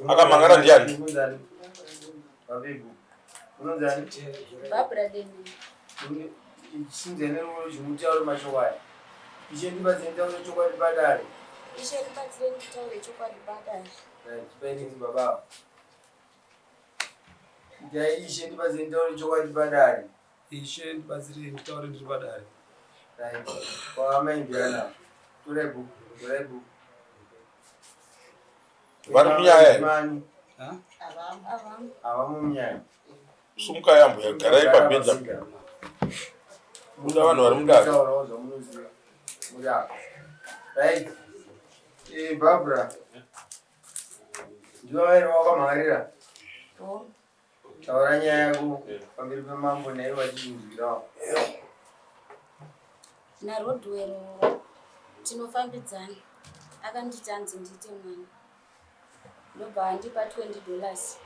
Akamhangara ndiani? Barbara Deni. Ishe ndibatsire nditaure chokwadi padare. Ishe ndibatsire nditaure chokwadi padare. Right, baba. Itai ishe ndibatsire nditaure chokwadi padare. Ishe ndibatsirei nditaure ndiri padare. Right. Kwa Ndiana. Torai bhuku, torai bhuku. Vari munyaya here? Mani. Ha? Avamo. Havamo munyaya. Sumukai ambuya, garai pabhenji apa. Kuda vanhu vari mudare. Taurawo zvamunoziva. Muri apa. Right. Eh, Barbara. Ndiwe vairi wakamhangarira. Oh. Taura nyaya yako pamberi pemambo naivo vachizvinzwirawo. NaRodwell tinofambidzana. Akanditi anzi ndiite mwana. Ndobva andipa $20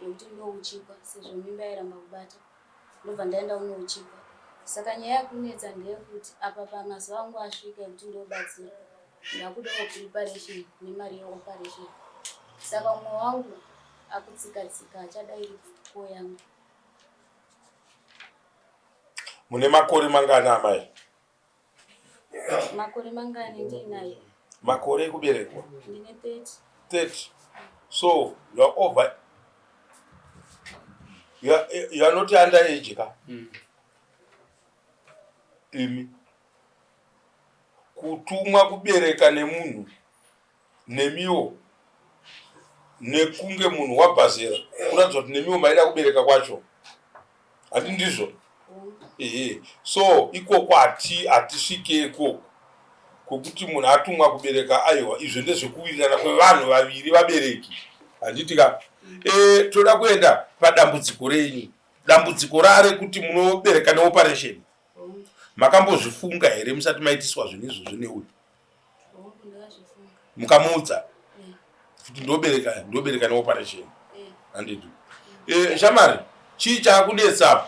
yekuti ndouchikwa sezvo mimba yairamba kubata. Ndobva ndaenda kunouchikwa. Saka nyaya yakunetsa ndeyekuti apa pamazuva angu asvika ekuti ndobatsirwa. Ndakudawo preparation nemari yeoperation. Saka umwe wangu akutsika-tsika achadairi ko yangu. Mune makore mangani amai? Makore mangani ndinayo? Makore ekuberekwa? Ndine 30. 30. So you are over. You are not under age ka? Imi. Kutumwa kubereka nemunhu nemiwo nekunge munhu wabva zera kuratidza kuti nemiwo maida kubereka kwacho. Handi ndizvo? Ehe. So ikoko hatisvike ikoko kwekuti munhu atumwa kubereka aiwa izvo ndezvekuwirirana kwevanhu vaviri vabereki. Handiti ka? Toda kuenda padambudziko renyu. Dambudziko rare kuti munobereka neoperation. Makambozvifunga here musati maitiswa zvinhu izvozvo neuyu? Mukamuudza kuti ndobereka neoperation. Handiti? Shamari, chii chaakunetsa apa?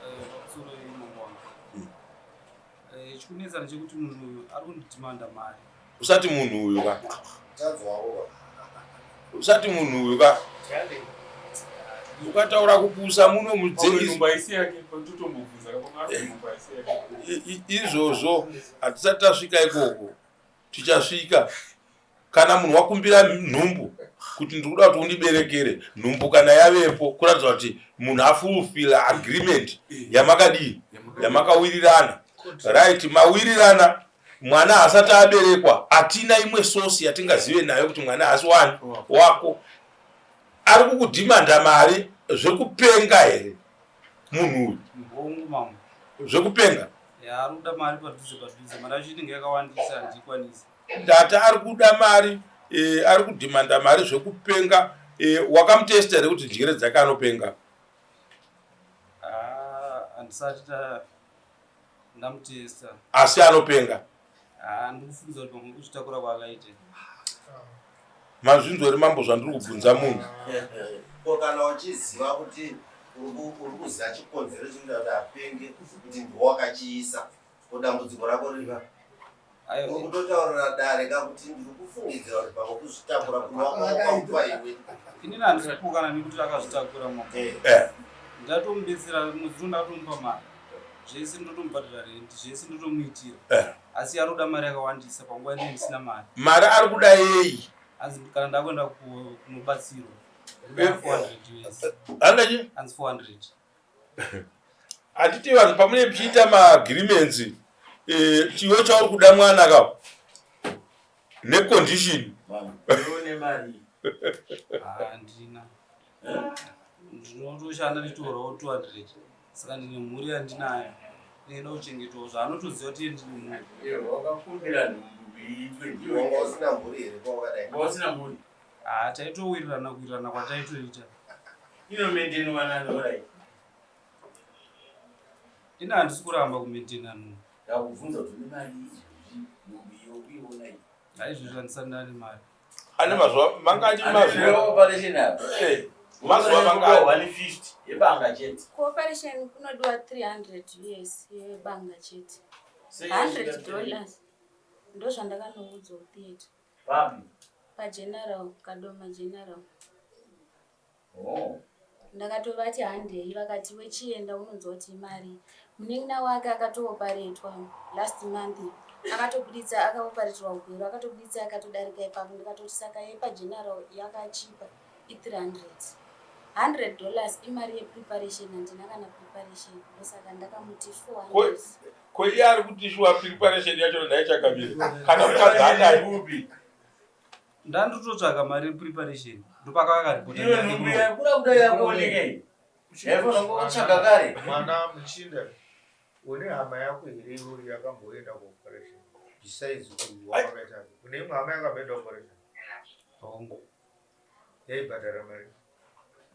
Pamusoro yemambo wangu. Chikunetsa ndechekuti munhu uyu ari kundidhimanda mari. Usati munhu uyu ka. Usati munhu uyu ka. Ukataura kupusa muno izvozvo hatisati tasvika ikoko. Tichasvika kana munhu wakumbira nhumbu kuti ndiri kuda kuti undiberekere nhumbu, kana yavepo kuratidza kuti munhu afulfila agreement yamakadii, yamakawirirana. Right, mawirirana, mwana asati aberekwa, hatina imwe source yatingazive nayo kuti mwana haasi wani wako. Ari kukudhimanda mari zvekupenga here munhu uyu? Hongu mambo. Zvekupenga? Ya, ari kuda mari padhuze padhuze, mari yacho inenge yakawandisa, handikwanisi. Ndati ari kuda mari, ari kudhimanda mari zvekupenga. Wakamutesta here kuti njere dzake anopenga? Handisati ndamutesta. Asi anopenga? Ndikufungiza kuti pamwe kuzvitakura kwaakaita. Mazvinzwa here mambo zvandiri kubvunza munhu? Ko kana uchiziva kuti uri kuziva chikonzero chinoita kuti apenge, kuti ndiwe wakachiisa, ko dambudziko rako riri pa? Uri kutotaurira dare ka kuti ndiri kufungidzira kuti pamwe kuzvitakura kunowakamupa iwe. Inini handisi kupokana nekuti akazvitakura mambo. Ndatomubetsera mwedzi uno, ndatomupa mari zvese, ndotomubhadhara rent zvese, ndotomuitira. Asi ari kuda mari yakawandisa panguva inenge ndisina mari. Mari ari kuda yei? Hanzi kana ndakuenda kunobatsirwa 400 US. Handachi? Hanzi 400. Handiti vanhu pamunenge muchiita maagreements, chiwe chauri kuda mwana ka necondition. Une mari? Handina, ndinotoshanda nditorawo 200, saka ndine mhuri yandinayo ndinoda kuchengetwawo, zvaanotoziva kuti iye ndine mhuri. Wakakumbira nhumbu iitwe ndiwe. Wanga usina mhuri here kwawakadai? Wanga usina mhuri? Ah, taitowirirana, kuwirirana kwataitoita. Inomaintainwa nani orai? Ina handisi kuramba kumaintaina nhumbu. Ndakubvunza kuti une mari izvozvi, nhumbu iyo kuiona iyi? Haizvozvi handisati ndane mari. Ane mazuva mangani? Mazuva operation apa? Mazuva mangani? 150 yebanga chete. Kuoperation kunodiwa 300 US yebanga chete. $100 ndozvandakanoudzwa kutheatre. Papi? PaGeneral, Kadoma General. Oh. Ndakatovati handei vakati wechienda unonzwa kuti imari. Munin'ina wake akatooparetwa last month akatobuditsa akaoparetirwa kugweru akatobuditsa akatodarika ipapo ndikatoti saka yepaGeneral yakachipa i300. 100 dollars imari yepreparation handina kana preparation ndosaka ndakamuti 400. Ko iye ari kuti shuwa preparation yacho nhai chakamira kana mukadzi anayo. Ndandototsvaga mari yepreparation ndopakauya karipota Iyo nhumbu yakura kudai yakuoneka iyi. Yaifanira kungotsvaga kare. Mwana muchinda une hama yako here iwe yakamboenda kuoperation besides uyu wawakaita une imwe hama yakamboenda kuoperation Hongu. Yaibhadhara mari?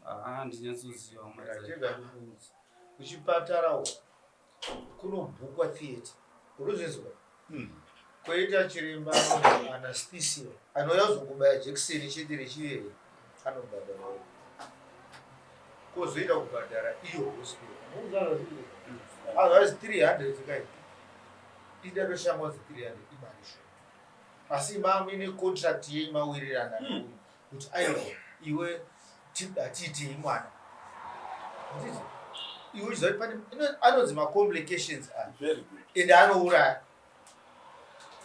Ah, handinyatsoziva mari dzacho. Rega ndikuudze. Kuchipatara uko kunobhukwa theatre. Urikuzvinzwa? Koita chiremba anonzi anesthesia anouya kuzokubaya jekiseni chete rechivere anobhadhara uko. Kozoita kubhadhara iyo hospital. Otherwise 300 kai. Ida toshama kuti 300 imari shoma. Asi mamuine contract yenyu mawirirana neuyu kuti aiwa iwe hatiitei mwana. Handiti? Iwe uchiziva kuti pane anonzi macomplications aya. Very good. Ende anouraya.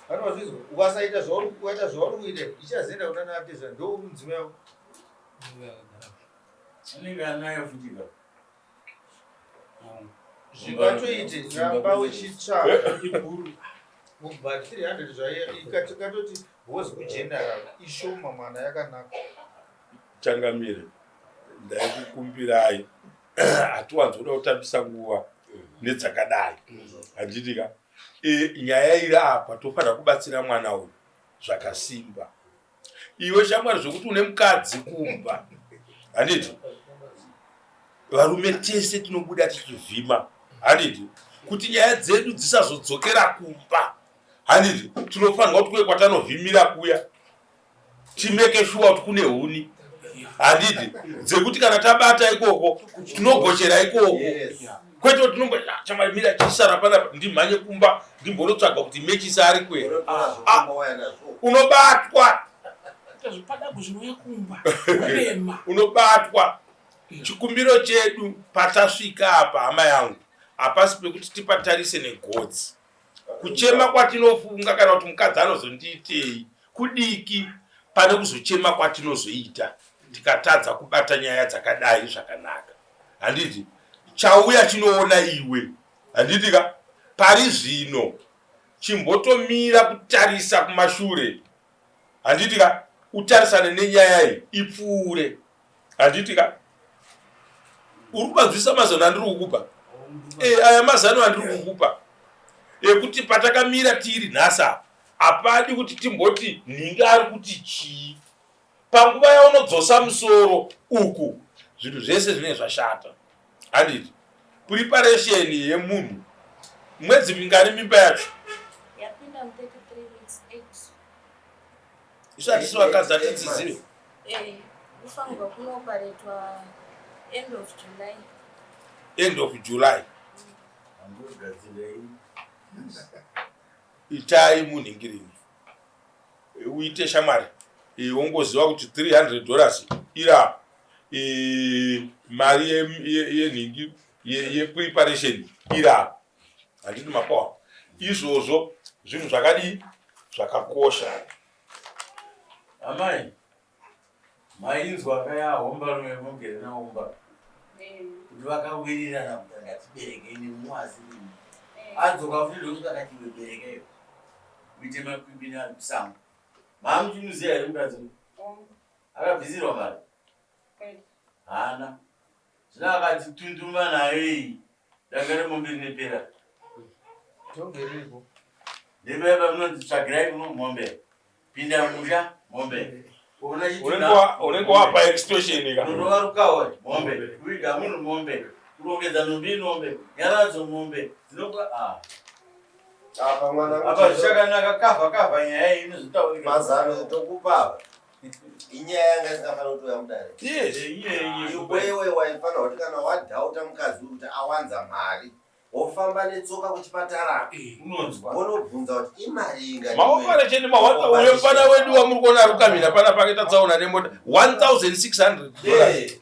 Vanozvizwa ukasaita zvauri ukaita zvauri kuita ichazoenda kuna natezva ndo mudzimai wako. Anenge anayo futi ka. Zvingatoite ramba uchitsvaga mubva 300 zvaikatoti because kugeneral ishoma mwana yakanaka. Changamire, ndaikukumbirai hatiwanzoda kutambisa nguva nedzakadai handiti ka? Nyaya iri apa tofanira kubatsira mwana uyu zvakasimba. Iwe shamwari zvekuti une mukadzi kumba handiti? Varume tese tinobuda tichivhima handiti? Kuti nyaya dzedu dzisazodzokera kumba handiti? Tinofanirwa kuti kuye kwatanovhimira kuya timeke shuwa kuti kune huni handiti? Dzekuti kana tabata ikoko tinogochera ikoko. Kwete kuti tinombo shamwari mira chisara panapa ndimhanye kumba ndimbonotsvaga kuti mechisa ari kwera. Unotora zvokumba waya nazvo. Unobatwa. Zvipadabhu zvinouya kumba. Kurema. Unobatwa. Chikumbiro chedu patasvika apa hama yangu hapasi pekuti tipatarise negodzi. Kuchema kwatinofunga kana kuti mukadzi anozondiitei kudiki pane kuzochema kwatinozoita tikatadza kubata nyaya dzakadai zvakanaka. Handiti chauya chinoona iwe handiti ka? Pari zvino chimbotomira kutarisa kumashure handiti ka? Utarisane nenyaya iyi ipfuure handiti ka? Uri kubanzwisisa mazano andiri kukupa? Aya mazano andiri kukupa ekuti patakamira tiri nhasi apa hapadi kuti timboti nhingi ari kuti chii. Panguva yaunodzosa musoro uku zvinhu zvese zvinenge zvashata handiti? Preparation yemunhu mwedzi mingani mimba yacho? Yapinda mu 33 weeks 8. Isu hatisi vakadzi hatidzizive. Kufanirwa kunooparetwa end of July. End of July. Itai munhingirini uite shamwari wongoziva kuti 300 dollars ira mari yenhingi yepreparation ira handiti mapawa. Izvozvo zvinhu zvakadii zvakakosha. Amai mainzwa akayahomba mugere naomba kuti vakawirirana kuti ngatiberekei nemuasi rini adzoka futi ndokuti akati iwe berekeyo uite makwikwi neari kusango. Maamuchimuziya here mukadzi uyu? Akabvisirwa mari? Haana. Zvino akati tunduma nayo iyi danga remombe rinepera. Tonge riripo. Ndepaya pamunonzi tsvagirai kuno mombe. Pinda musha mombe. Unenge wapa extortion ka. Unova rukawa mombe. Kuiga munhu mombe. Kurongedza nhumbi mombe. Nyaradzo mombe. Dzinopa ah. Apa mwana Apa zvichakanaka kavha kavha nyaya iyi inozotaurika. Mazano tokupa apa. Inyaya yanga isingafaniri kuuya mudare. Yes. Iwewe waifanira kuti kana wadhauta mukadzi uyu kuti awanza mari. Wofamba netsoka kuchipatara Unonzwa. Wonobvunza kuti imari ingani. Maoparesheni mawanda uyo mfana wedu wamuri kuona ari kukamira pana pakaita tsaona nemota 1600 dollars.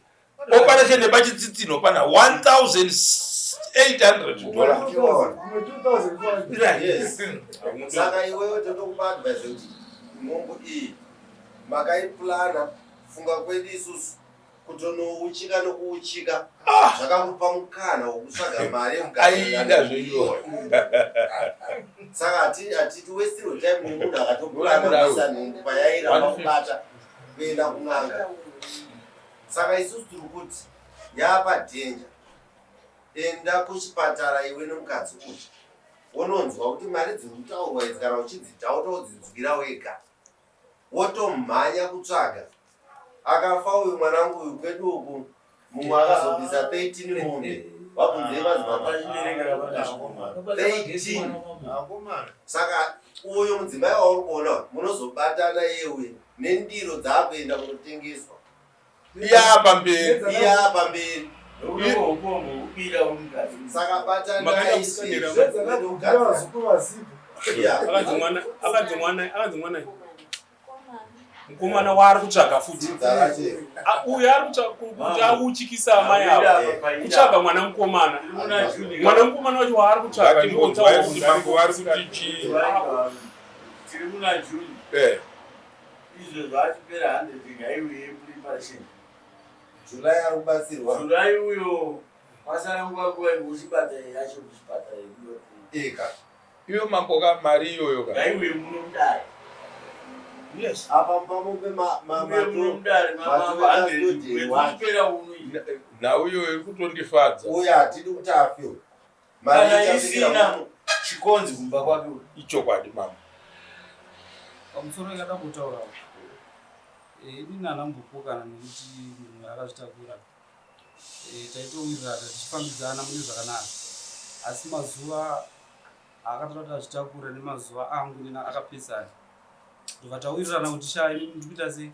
Operation yepachitsitsino pana 1800 dollars. Yes. Saka iwewe totokupa advice yekuti nhumbu iyi makaiplana funga kwedu isusu kutonouchika nokuuchika ah! zvakakupa mukana wekutsvaga mari aida zvenyu. Saka hatiti westirwe time nemunhu akatoplana kuisa nhumbu payairamba kubata kuenda kun'anga. Saka isusu tiri kuti yapa dhenja, enda kuchipatara iwe nemukadzi uyu wononzwa kuti mari dziri kutaurwa idzi kana uchidzidhauta wodzinzwira wega wotomhanya kutsvaga. Akafa uyu mwanangu uyu kwedu uku mumwe akazobvisa 13 mombe vabvunzei madzibaba 13. Saka uyu mudzimai wauri kuona munozobatana iye nendiro dzaakuenda kunotengeswa. Iya pamberi. Iya pamberi. Saka batanai. Akadzi mwana mukomana waari kutsvaga futi uyo ari kuti auchikisa amai avo kutsvaga mwana mukomana mwana mukomana wacho waari kutsvaga tiri muna June izvo zvachipera 100 ngaiuye preparation July ari kubatsirwa July uyo kwasara nguva nguva kuchibata yacho kuchipatara eka iyo mambo ka mari iyoyo ka ngaiuye muno mudare. Yes. Apa pamupe nhau iyoyo iri kutondifadza. Uyo hatidi kuti afe. Kana isina chikonzi kumba kwake. Ichokwadi mambo. Pamusoro yakada kutaura inini handambopokana nekuti munhu akazvitakura. Taitowirirana tichifambidzana mune zvakanaka, asi mazuva akatora kuti azvitakura nemazuva angu nina akapesana, ndobva tawirirana kuti sha inini ndiri kuita sei,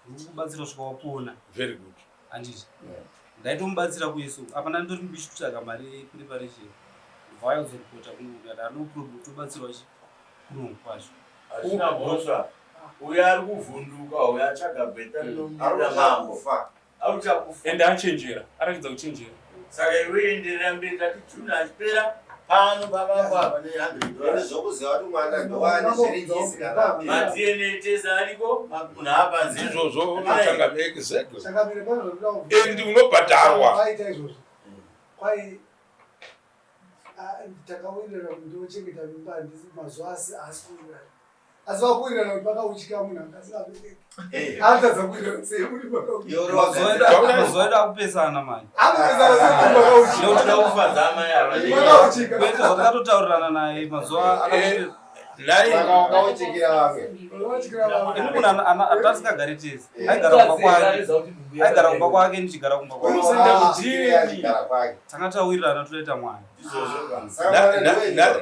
ndiri kukubatsira kusvika wapona. Very good. Handiti ndaitomubatsira kuiso apa ndandori mubishi kutsvaga mari yepreparation, ndobva vauya kuzoripota kuno kuti no problem, tobatsirwa chi kuno kwacho. Hazvina mhosva, uyo ari kuvhunduka uyo atsvaga gweta rinomirira mambo. Auchakufa. Ende achenjera, arakidza kuchenjera. Saka iwe enderera mberi tati June achipera pano pamambo apa ne 100 dollars. Zvokuziva kuti mwana ndowane zviri easy kana apera. Ma DNA test ariko munhu apanze. Ndizvozvo changamire exactly. And unobhadharwa. Aita izvozvo. Kwai takawirirana kuti ndochengeta mimba handisi mazuva asi haasi kuwirirana. Asi vakuwirirana kuti vakauchika munhu anga asingabereki. Atadza kuwirirana sei muri vakauchika. Mazuva edu akupesana manje. Akupesana sei muri vakauchika. Ndokuda kufadza amai ava. Vakauchika. Kwete zvatakatotaurirana naye mazuva akapesana. Ini munhu atasingagari tese. Aigara kumba kwake. Aigara kumba kwake ndichigara kumba kwake. Tanga tawirirana toita mwana.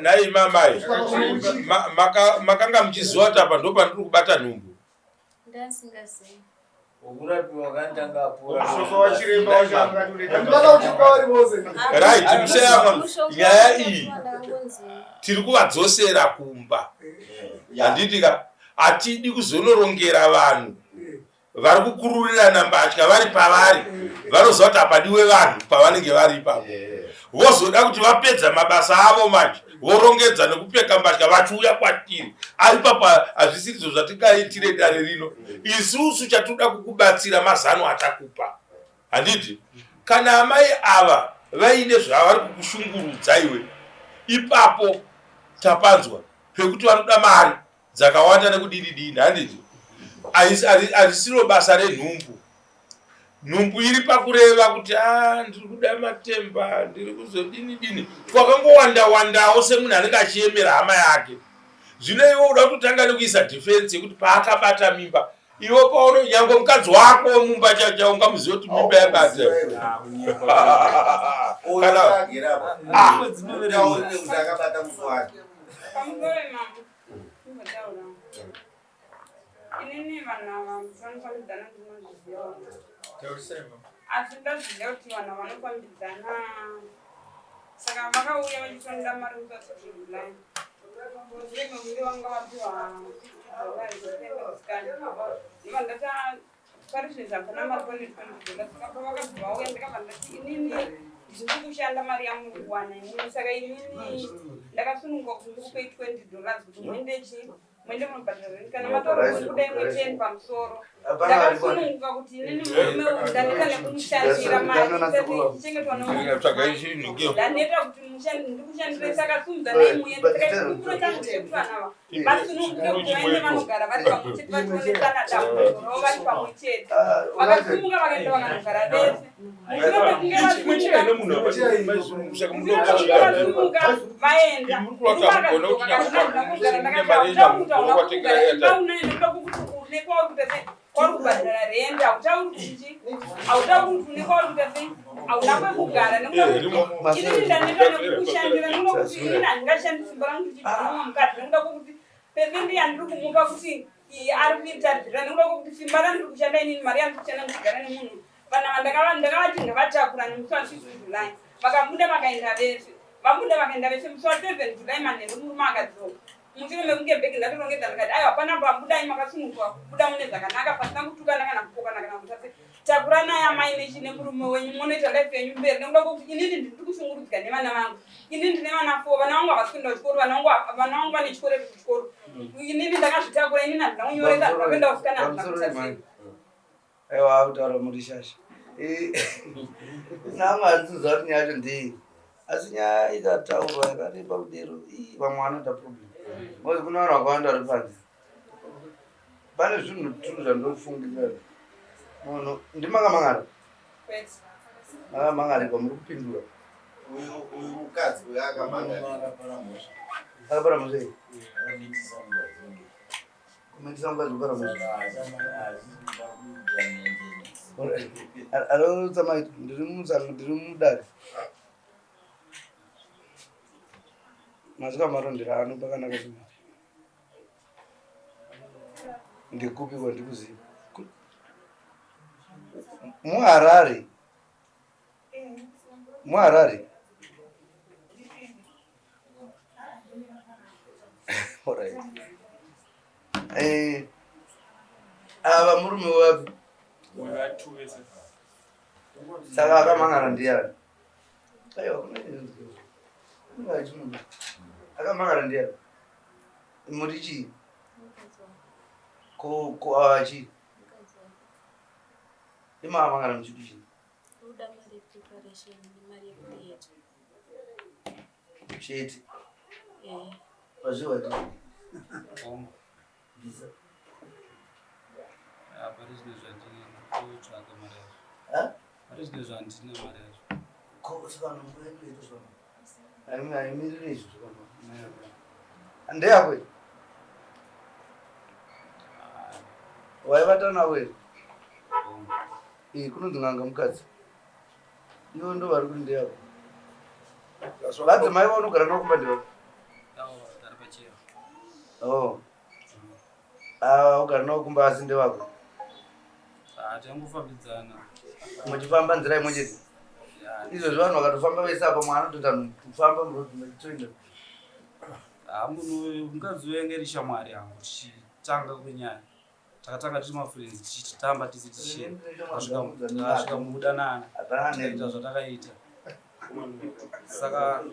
Nai mamai makanga muchiziva kuti apa ndopandiri kubata nhumbu. Ndasingazivi. Right, museyamwa nyaya iyi tiri kuvadzosera kumba. Handiti ka hatidi kuzonorongera vanhu vari kukururirana mbatya vari pavari vanoziva kuti hapadiwe vanhu pavanenge vari ipapo, vozoda kuti vapedza mabasa avo manje vorongedza nekupfeka mbatya vachiuya kwatiri. Ipapo hazvisirizvo zvatingaitire dare rino. Isusu chatinoda kukubatsira mazano atakupa, handiti? Kana amai ava vaine zvavari kukushungurudza iwe, ipapo tapanzwa pekuti vanoda mari dzakawanda nekudini dini, handiti? Harisiro basa renhumbu. Nhumbu iri pakureva kuti a ndiri kuda matemba, ndiri kuzodini dini, twakangowanda wandawo semunhu anenge achiemera hama yake. Zvino iwe uda kutotanga nekuisa defense yekuti paakabata mimba iwe paone nyange mukadzi wako mumba chacha ungamuziva kuti mimba yabata. Kana Inini vanhu ava vanofambidzana ndinozviziva, asi ndazviziva kuti vanhu vanofambidzana Saka vakauya vachitonda mari musi wa 6 July. Mushure mekunge vanga vapiwa 50 dollars yekuenda kusikana. Ndobva ndati "Ah, pari zvinezvi hapana mari pane 20 dollars. Saka pavakabva vauya ndakabva ndati inini ndiri kushanda mari yamuri kuwana inini saka inini ndakasununguka kuti ndikupei 20 dollars kuti muende chii muende munobhadhara rent kana mataura kuti kuda imwe 10 pamusoro ndakasununguka kuti inini murume uyu ndaneta nekumushandira mari ichengetwa ndaneta kuti ndikushandire saka sumudzanai muende saka chikumbiro changu chekuti vana ava vasununguke kuti vaende vanogara vari pamwe chete vachionesana dambudziko ravo vari pamwe chete vakasumuka vakaenda vakanogara vese vaenda kwauri kubhadhara rent hautauri kuti hautauri kuti une kwauri kuita sei hauna kwekugara nekuti inini ndaneta nekukushandira nekuda kuti inini handingashandi simba rangu ndichidhuma mukadzi nekuda kwekuti pesendi yandiri kumupa kuti ari kuitadzira nekuda kwekuti simba randiri kushanda inini mari yandiri kushanda ndichigara nemunhu Vana vandakavati ngavatakurane musi wa 6 July vakabuda vakaenda vese vabuda vakaenda vese musi wa 7 July manheru murume akadzoka mushure mekunge bhegi ndatorongedza ndikati aiwa panapa budai makasununguka kubuda mune zvakanaka pasina kutukana kana kupokana kana kuita takuranai amai nechi nemurume wenyu monoita life yenyu mberi nekuda kwekuti inini ndiri kushungurudzika nevana vangu inini ndine vana four vana vangu havasi kuenda kuchikoro vana vangu vane chikoro kuchikoro inini ndakazvitakura inini handina kunyoresa handina kuenda kusikana handina kuita sei Aiwa akutaura muri shasha. Eh, Nama handisiziva kuti nyaya yacho ndei. Asi nyaya ikataurwa yakareba kudero, ii vamwe vanoita problem. Because kune vanhu vakawanda vari panze. Pane zvinhu tu zvandinofungira. Munhu ndimakamangara. Kwete. Makamangarikwa muri kupindura. Uyu uyu mukadzi uyu akamangara. Akapara mhosva iyi. Kumitisa mukadzi kupara mhosva. Arotsa maito ndiri musango ndiri mudare. Masvika marondera ano pakanaka zvino. Ndikupi kwandikuziva? MuHarare. MuHarare. Alright. Eh, ava murume wapi? Saka akamangara ndiyani? Aiwa, akamangara ndiyani? Muri chii? Ko ko ava chii? Imakamangara muchiti chii? Kuda mari yepreparation nemari yekutheatre. Chete. Eh. Wazviwa tu. Visa. Ah, pari zvino zvandine kutsvaga mari yacho. Ha? Pari zvino zvandine mari yacho. Ko saka nomboendo ito zvama. Aimi aimirire izvo zvama. Ndeyako. Waivata navo here? Iyi kunonzi n'anga mukadzi. Ivo ndo vari kuti ndeyako. Vadzimai vaunogara navo kumba ndevako. Oh. Ah, ugara navo kumba asi ndevako. Ah, tangofambidzana. Muchifamba nzira imwe chete. Izvozvi vanhu vakatofamba vese apa mwana anotoita kufamba muroad toenda. Ah, munhu mukadzi uyo yange iri shamwari yangu tichitanga kwenyaya. Takatanga tiri mafriends tichitamba tisi tichishare. Tasvika mukudanana. Tikaita zvatakaita. Saka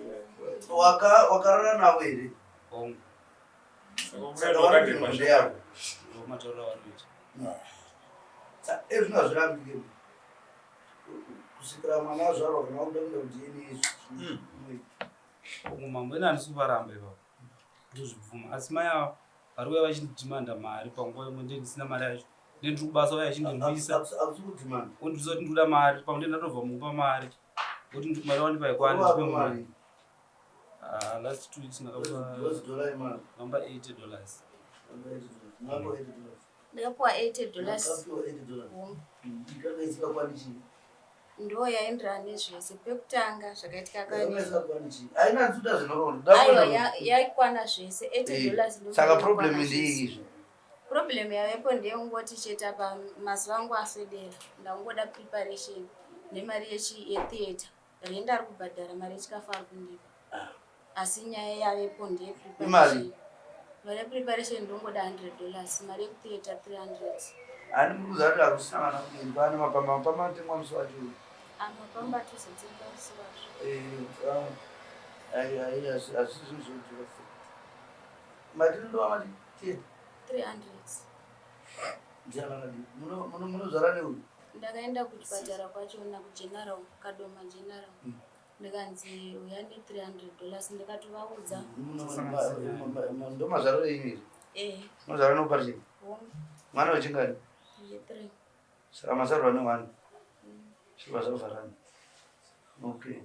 waka wakarara navo here? Hongu. Saka vari kuti ndeyako. Matauriro avanoita. Ezvino hazvirambike. Kusvikira mwana azvarwa kana wakuda kuenda kuDNA izvi. Hongu mambo ene handisi kuvaramba ipapo. Ndozvibvuma asi mai ava vari kuuya vachindidhimanda mari panguva imwe ndiye ndisina mari yacho. Ndiye ndiri kubasa vaya vachindirwisa. Hakusi kudhimanda. Vondirwisa kuti ndikuda mari pamwe ndiye ndatobva mukupa mari. Voti mari wandipa haikwani ndipe mari. Ah, last 2 weeks ndakapa ndakapa 80 dollars. Ndakapiwa 80 dollars. Ndo yaenderana nezvese. Pekutanga zvakaitika kaiwa yaikwana zvese 80 dollars. Saka problem ndeiyi izvi. Problem yavepo ndeyekungoti chete apa mazuva angu aswedera ndangoda preparation nemari yechi yetheatre. Rent ari kubhadhara, mari yechikafu ari kundipa. Asi nyaya yavepo Imari? ndeyepreparation. Mari yepreparation ndongoda 100 dollars, mari yekutheatre 300. Hani muri kuziva kuti hakusina vana kudini pane mapamba mapamba anotengwa musi wacho. Amapamba tozotenga musi wacho. Eh, ai ai asi asi zvinhu zvodhura. Mati ndova mati 10 300. Ndiani akadii? Muno muno munozvara neuyu? Ndakaenda kuchipatara kwachona kuGeneral, Kadoma General. Ndikanzi uya ne 300 dollars ndikatovaudza. Ndo mazvariro enyu here? Eh. Munozvara neoperation? Hongu. Mwana wechingani? Ye3. Saka masarwa ne1. Zviva zvavharana. Okay.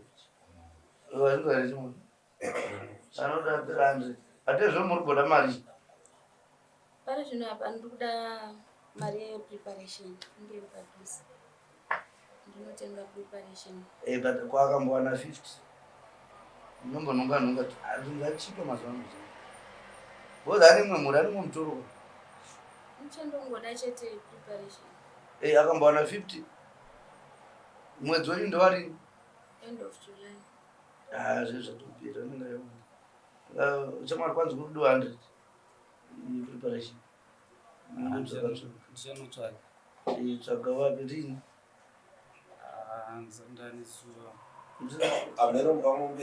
Vazvinzwa here chimwe? Anoda 300. Hatezvo muri kugoda mari. Pari zvino apa ndiri kuda mari yepreparation inge iri padhuze. Ndinotenga preparation. Eh, but kwakambowana 50. Munombonhonga nhonga zvinhu zvachipa mazuva ano. Because ane imwe mhuri ane imwe mutoro. Ndichandongoda chete preparation. Eh, akambowana 50. Mwedzi wenyu ndowarini? End of July. Ah, zve zvatopera anenge yaona. Chamwari kwanzi kuri kudiwa 100. Preparation. Ndichanotsvaga. Eh, tsvaga wapi rini? Ndani zuva.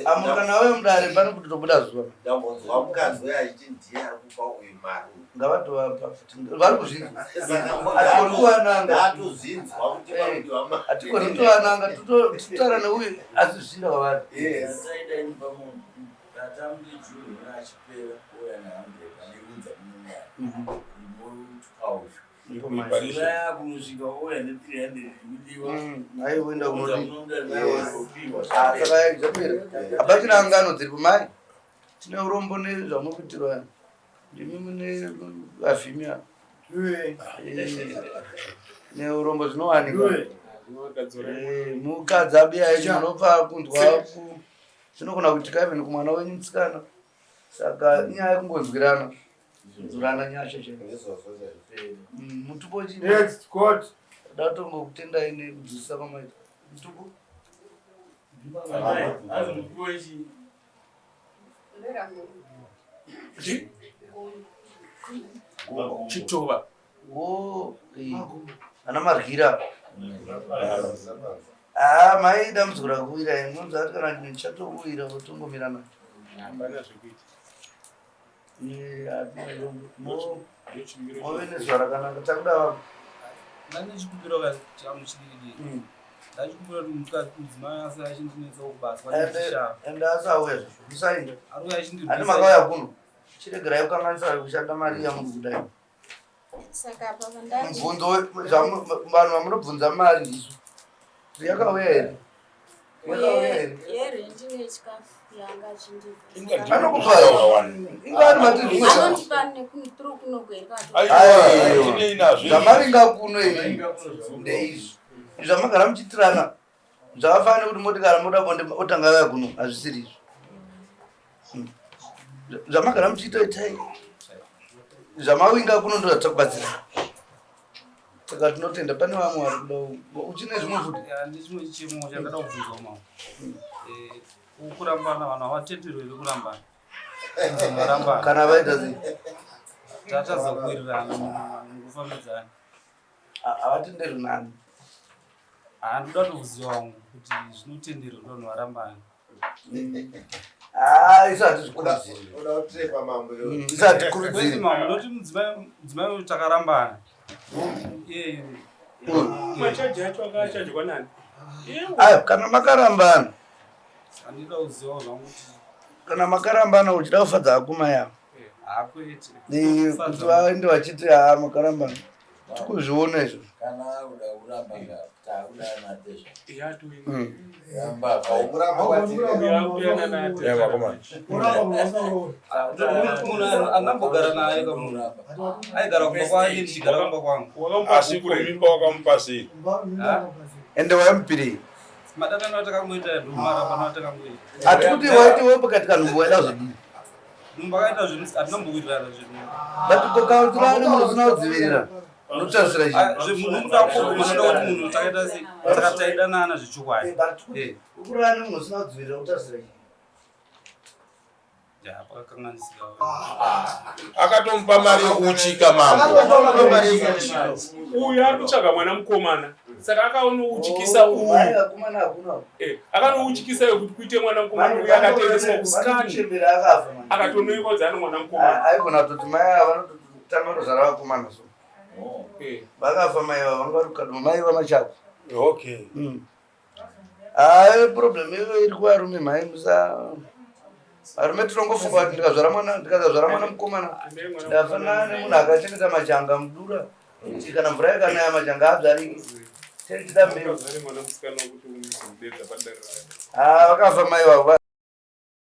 Amu kana wauya mudare pane kuti tobuda zuva. Ndambonzwa mukadzi uyo achiti ndiye ari kupa uyu mari. Ngavatovapa futi. Vari kuzvinzwa. Hatigoni kuvananga. Ndatozvinzwa kuti pakudiwa mari. Hatigoni kutovananga totaura neuyu asi zvisina kwavari. Asaida imba munhu tatambi June achipera ouya ne100 andiudza munyaya. Ndipo Zuva yakunosvika ouya ne300 ikudiwa. Aiwe enda kunodii? Kunopiwa. Ah, saka zvapera. Hapachina angano dziripo mai. Tine urombo nezvamukuitirwa. Ndimi mune vavhimi ava. Eh, neurombo zvinowanikwa. Eh, mukadzi abiya yenyu munopa kunzwa ku zvinogona kuitika even kumwana wenyu musikana. Saka inyaya yekungonzwirana. Nzwirana nyasha chete. Mutupo chii? Next court. Ndatongo-kutendai nekudzidzisa kwamaita. Mutupo? Azi mutupo wechi Chi? Chitova. Wo, eh, ana marwira. Ah, mai dambudziko rakuwira munzi ati kana ndichatokuwira votongomira nacho. Hapana zvekuita. Eh, hatina urombo. Move nezuva rakanaka. Takuda vamwe. Ndane chikumbiro changu chidiki. Ndachikumbira kuti mukadzi mudzimai asa achindinetsa kubasa Ende asauya zvizvo. Musaenda. Ari kuuya achindirwisa. Handi makauya kuno. Chiregerai kukanganisa kushanda mari yamuri kudai. Saka apa vandani Mubvunzo vanhu vamunobvunza mari ndisu. Yakauya here? Yakauya here? Yerenti nechikafu yanga achindipa. Anokupa ingani mati zvimwe Anondipa nekuthrough kunoku here kana Aiwa. Zvamaringa kuno izvi ndeizvi zvamagara muchiitirana zvakafanira kuti moti kana moda bonde otanga auya kuno hazvisiri izvo. Zvamagara muchiita itai zvamawinga kuno ndo zvatakubatsira. Saka tinotenda pane vamwe vari kuda uchine zvimwe futi. Ndechimwe chichemo chandada kubvunzwa mama. Kurambana vanhu havatenderwi here kurambana? Varambana. Kana vaita sei? Tatadza kuwirirana mukufambidzana. Havatenderwi nani? Handoda kutoziva wangu kuti zvinotenderwa kuti vanhu varambane. Ah, isu hatizvikurudziri. Uda kutrepa mambo iwe. Isu hatikurudziri. Kwete mama, ndoti mudzimai uyu takarambana. Iye Machaji acho akachajwa nani? Ayo, kana makarambana, handida kuziva zvangu kuti kana makarambana uchida kufadza akuma yavo. hakwete. Eh, kuti vaende vachiti haa makarambana. Tikuzviona izvo. Kana akuda kuramba takuda anatezva. Ramba. Haukuramba kwatiri. Munhu andambogara naye kamunhu aigara kumba kwake ndichigara kumba kwangu. Asi kumimba wakamupa sei? Ende waimupirei? Madatano atakangoita ndomarambano atakangoita. Hatikuti waiti wewe pakati kanhumbu waida kuzodii? Nhumbu akaita zvinhu hatinambowirirana zvinhu. But kokautirana munhu usina kudzivirira. Unotarisira chii? Ah, zvemunhu kuda kunoda kuti munhu takaita sei saka taidanana zvechokwadi. Eh, but Eh. Ukurara nemunhu usina kudzivirira utarisira chii? Ya, pakakanganisika. Akatomupa mari yekuuchika mambo. Uyu ari kutsvaga mwana mukomana saka akaonouchikisa Oh, uyu. mai vakomana hakuna. Eh, akanouchikisa kuti kuite mwana mukomana uyu akatoendeswa kuskani Chembere akafa manje. akatonoikwa kuti ane mwana mukomana. Aigona kutoti mai ava vanototanga kutozvara vakomana so. Eh. Vakafa mai ava vanga vari kukadoma mai vamachako. Okay. Hayi problem iyo iri kuvarume mhai musa varume tinongofunga kuti ndikazvara mwana ndikazazvara mwana mukomana ndafanana nemunhu akachengeta majanga mudura kuti kana mvura ikanaya majanga haadzariki tiri tida mbeu Zvare mwana musikana wekuti unozomudedza padare rake. Ah, vakafa mai vavo.